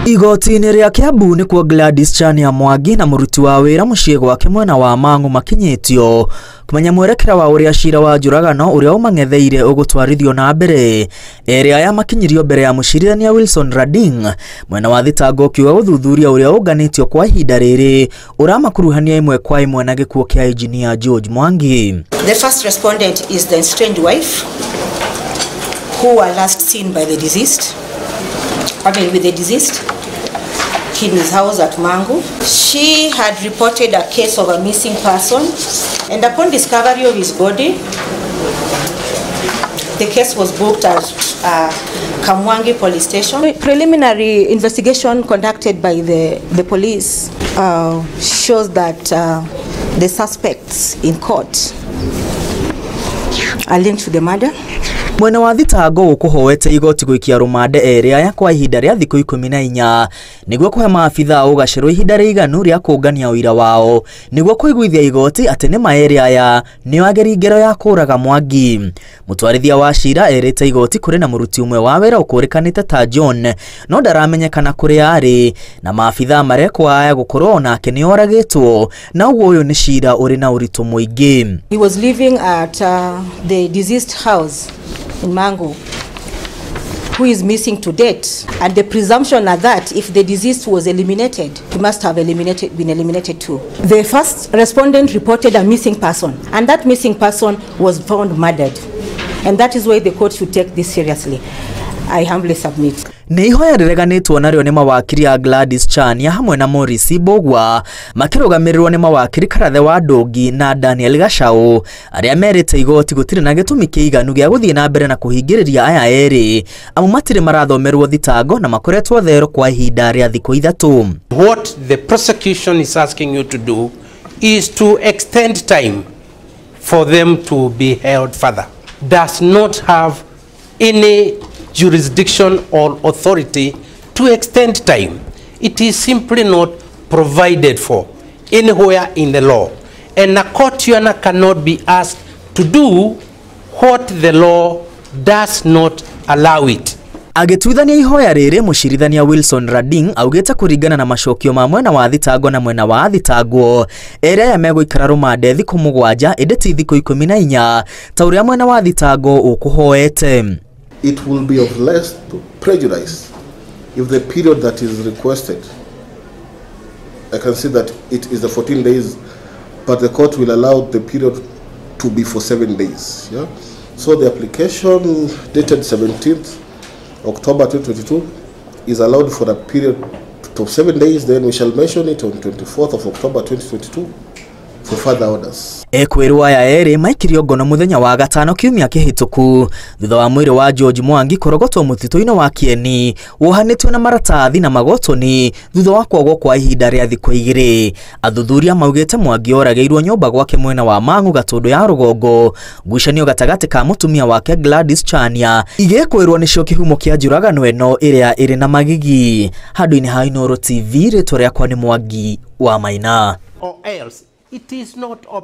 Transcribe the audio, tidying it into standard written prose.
Igoti-inĩ rĩa Kiambu nĩkuo Gladys Chania Mwangi na mũruti wa wĩra mũciĩ gwake mwena wa Mang'u makinyĩtio kũmenya mwerekera wa ũrĩa cira wa njũragano ũrĩa ũmang'etheire ũgũtwarithio na mbere. Erĩ aya makinyirio mbere ya mũcirithania Wilson Rading mwena wa thitango ũkiuga gũthuthuria ũrĩa ũnganĩtio kwa ihinda rĩrĩ ũramakuruhania ĩmwe kwa ĩmwe na gĩkuũ kĩa Engineer George Mwangi. The first respondent is the estranged wife who were last seen by the deceased. I mean, with the deceased in his house at Mangu. She had reported a case of a missing person, and upon discovery of his body, the case was booked at Kamwangi Police Station. Preliminary investigation conducted by the police shows that the suspects in court are linked to the murder. Mwena wa thitango ũkũhoete igoti gũikia rũmande erĩ aya kwa ihinda rĩa thikũ 14 nĩguo kũhe maabithaa ũgacerwo ihinda rĩiganu rĩa kũngania ũira wao nĩguo kũiguithia igoti atĩ nĩ ma erĩ aya nĩo ageri ngero ya kũraga Mwangi. Mũtwarithia wa cira erĩte igoti kũrĩ na mũruti ũmwe wa wĩra ũkũrĩkanĩte ta John no ndaramenyekana kũrĩa arĩ na maabithaa marekwo aya gũkorwo onake nĩoragĩtwo na ũguo ũyũ nĩ cira ũrĩ na ũritũ mũingĩ. He was living at the deceased house in Mangu, who is missing to date, and the presumption are that if the deceased was eliminated, he must have been eliminated too. The first respondent reported a missing person, and that missing person was found murdered, and that is why the court should take this seriously. I humbly submit. Nĩ ihoya rĩreganĩtwo narĩo nĩ mawakiri a Gladys Chania hamwe na Morris Mbugua makĩrũgamĩrĩrwo nĩ mawakiri Karathe wa Ndũngi na Daniel Gachau arĩa merĩte igoti gũtirĩ na gĩtũmi kĩiganu gĩa gũthiĩ na mbere na kũhingĩrĩria aya erĩ amu matirĩ marathomerwo thitango na makoretwo thero kwa ihinda rĩa thikũ 3. What the prosecution is asking you to do is to extend time for them to be held further. Does not have any jurisdiction or authority to extend time. It is simply not provided for anywhere in the law. And a court cannot be asked to do what the law does not allow it. Agĩtuithania ihoya rĩrĩ mũcirithania Wilson Rading augĩte kũringana na macokio ma mwena wa thitango na mwena wa thitangwo erĩ aya megũikara rũmande thikũ 7 ĩndĩ ti thikũ 14 ta ũrĩa mwena wa thitango ũkũhoete. It will be of less prejudice if the period that is requested, I can see that it is the 14 days, but the court will allow the period to be for 7 days. Yeah? So the application dated 17th October 2022 is allowed for a period of 7 days, then we shall mention it on 24th of October 2022 for further orders. Ekwĩrwo aya erĩ maikirio ngono mũthenya wa gatano kiumia kĩhĩtũku thutha wa mwĩrĩ wa George Mwangi kũrogotwo mũtitũ-inĩ wa Kieni wohanĩtio na maratathi na magotoni thutha wa kwagwo kwa ihinda rĩa thikũ 2. Athuthuria maugĩte Mwangi oragĩirwo nyũmba gwake mwena wa Mang'u Gatũndũ ya rũgongo ngucanio gatagatĩ ka mũtumia wake Gladys Chania igĩkwĩrwo nĩcio kĩhumo kĩa njũragano ĩno ĩrĩa ĩrĩ na magigi. Handũ-inĩ ha Inooro TV rĩtwa rĩakwa nĩ Mwangi wa Maina. Or else it is not optional.